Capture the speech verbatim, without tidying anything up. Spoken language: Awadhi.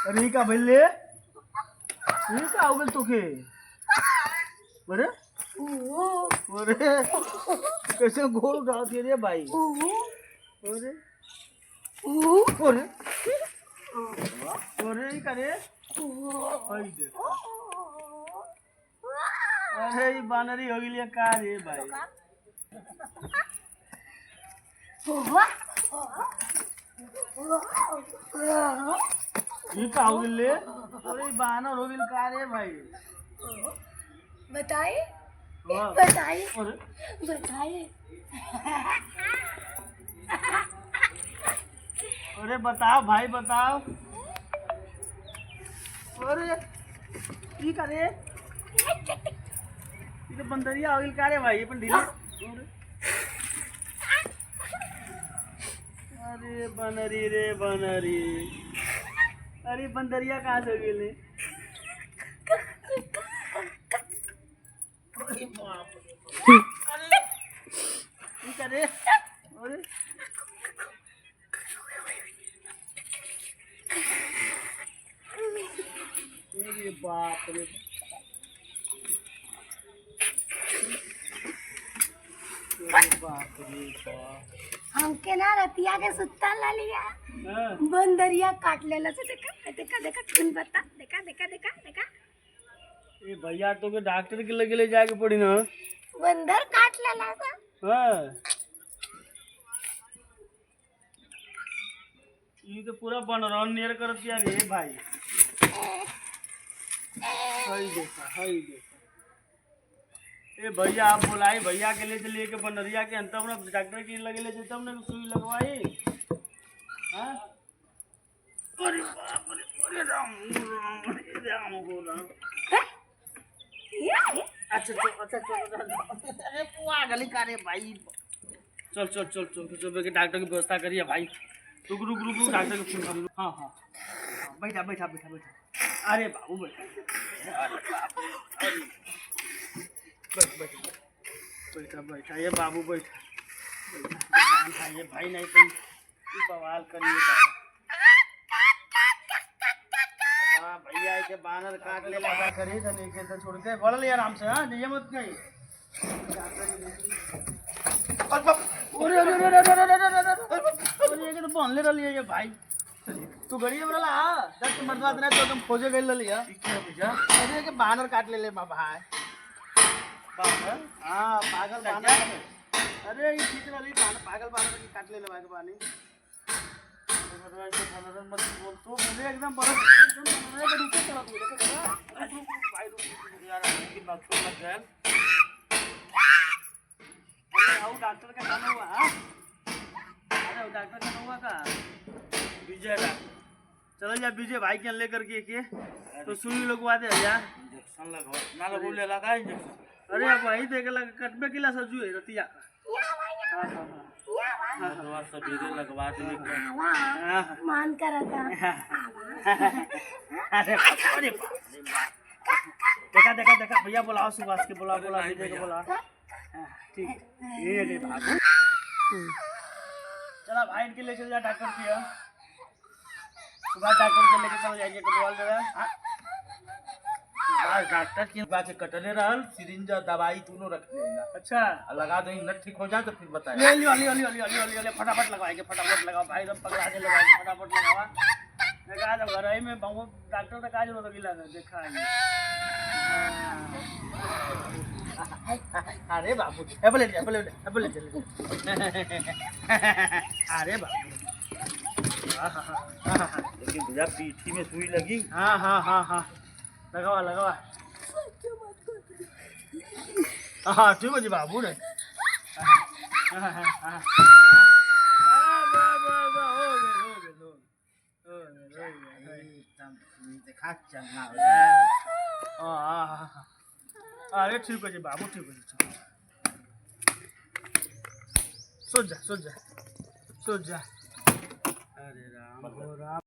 अरे, ई का भइल रे? ई का हो गइल तोके? अरे? अरे? कैसे गोल उठावत है रे भाई? अरे? अरे? अरे, ई का रे? हई देख। अरे, ई बानरी हो गइल का रे भाई? ई का हो गइल रे? अरे, ई बानर हो गइल का रे भाई? बताई? वाह। बताई? अरे। बताई? अरे बताओ भाई, बताओ। अरे, ई का रे? ई तो बंदरिया हो गइल का रे भाई? अपन ढीले। अरे बनरी रे बनरी। अरे बंदरिया कहाँ से हो गइल रे? अरे बाप रे। अरे, ई का रे? अरे। अरे बाप रे। अरे बाप रे बाप। हमके ना रतिया के सुत्ता ला लिया। हाँ। बंदरिया काट लेला से देखा, देखा, देखा, खून बता, देखा, देखा, देखा, देखा। ए भैया, तोके डॉक्टर के लगे ले जाए के पड़ी ना। बंदर काट लेला सा। हाँ। ई तो पूरा बनरौन नियर करत यार, ए भाई। हई देखा, हई देखा। ए भैया, आप बोलाई भैया के ले चलिए के बनरिया के अंत में डॉक्टर के लगे ले चलते हमने सुई लगवाई। हाँ? अरे बाप रे, अरे राम, राम, अरे राम, हो राम। हैं? ये है? अच्छा, चल, अच्छा, चल, चल, चल। अरे, वो आ गली का रे भाई। चल, चल, चल, चल, चल, चल, के डॉक्टर की व्यवस्था करिए भाई। रुक, रुक, रुक, रुक, डॉक्टर को फोन कर लो। हाँ, हाँ, हाँ, बैठा, बैठा, बैठा, बैठा। अरे बाबू, बैठा। अरे बाप रे, अरे। बैठ, बैठ, बैठ। बैठा, बैठा, ये बाबू, बैठा। बैठा, बैठा, ये भाई, नहीं तो ई बवाल करिए का। वाह भैया, एके बानर काट ले लगा। करे तो नहीं, के तो छोड़ के बोल ले आराम से, हाँ, ये मत कही। अरे बाप, अरे, अरे, अरे, ये तो बांध ले रही है ये भाई। तू गड़ी में रहा, हाँ? दस मरदा इतना तो तुम खोजे गए ले लिया। ठीक है भैया। अरे, के बानर काट ले ले बा भाई। बानर? हाँ, पागल बानर। अरे, ये खींच रही बानर, पागल बानर के काट ले ले भाई के पानी। मत बोल तो, मुझे एकदम बड़ा, एकदम बड़ा के नीचे चला दूंगा, देखो, देखो। रुक, रुक, रुक, भाई, रुक, रुक, रुक, यार, हमके नाक छोड़ लग गया। अरे, आओ, डॉक्टर का नाम हुआ, हाँ? अरे, आओ, डॉक्टर का नाम हुआ का? विजय डॉक्टर। चलो जा, विजय भाई के लेकर के, के, तो सुन लोग बात है, जा। इंजेक्शन लगवा, ना लगो, ले लगा इंजेक्शन। अरे, अब वही देख लगा, कटबे किला सजू है, रतिया का। हाँ, हाँ, हाँ। हाँ, हाँ। दवा सवेरे लगवा देने का। हाँ, हाँ। मान करता। हाँ। अरे बाप, अरे बाप, अरे बाप। देखा, देखा, देखा, भैया बुलाओ सुभाष के, बुलाओ, अरे बुलाओ, नहीं विजय को भैया। बुलाओ। हाँ, ठीक। ये ले बाबू। चला भाई, इनके ले चल जा डॉक्टर के यहाँ। सुबह डॉक्टर के लेके चल जाएंगे, कटवाल दे रहा है। हाँ। सुबह डॉक्टर की बात से कटले रहल, सिरिंज और दवाई दोनों रख लेना। अच्छा। और लगा दो, नट ठीक हो जाए तो फिर बताए। ले लियो, लियो, लियो, लियो, लियो, लियो, फटाफट लगाएंगे, फटाफट लगाओ भाई, एकदम पगला के लगाएंगे, फटाफट लगावा। लगा दो घर ही में, बहु-, डॉक्टर तक आज रोक लगा, देखा है। अरे बाबू, एम्बुलेंस, एम्बुलेंस, एम्बुलेंस। अरे बाबू। हाँ, हाँ, हाँ, हाँ, हाँ। लेकिन भैया, पीठी में सुई लगी। हाँ, हाँ, हाँ, हाँ। लगावा, लगावा। हाँ, हाँ, ठीक हो जी बाबू रे। हाँ, हाँ, हाँ, हाँ। वाह, वाह, वाह, वाह, हो गए, हो गए, हो गए। एकदम देखा चलना हो रहा है। हाँ, हाँ, हाँ, हाँ। अरे ठीक हो जी बाबू, ठीक हो जी, ठीक हो जी। सो जा, सो जा, सो जा। हरे राम।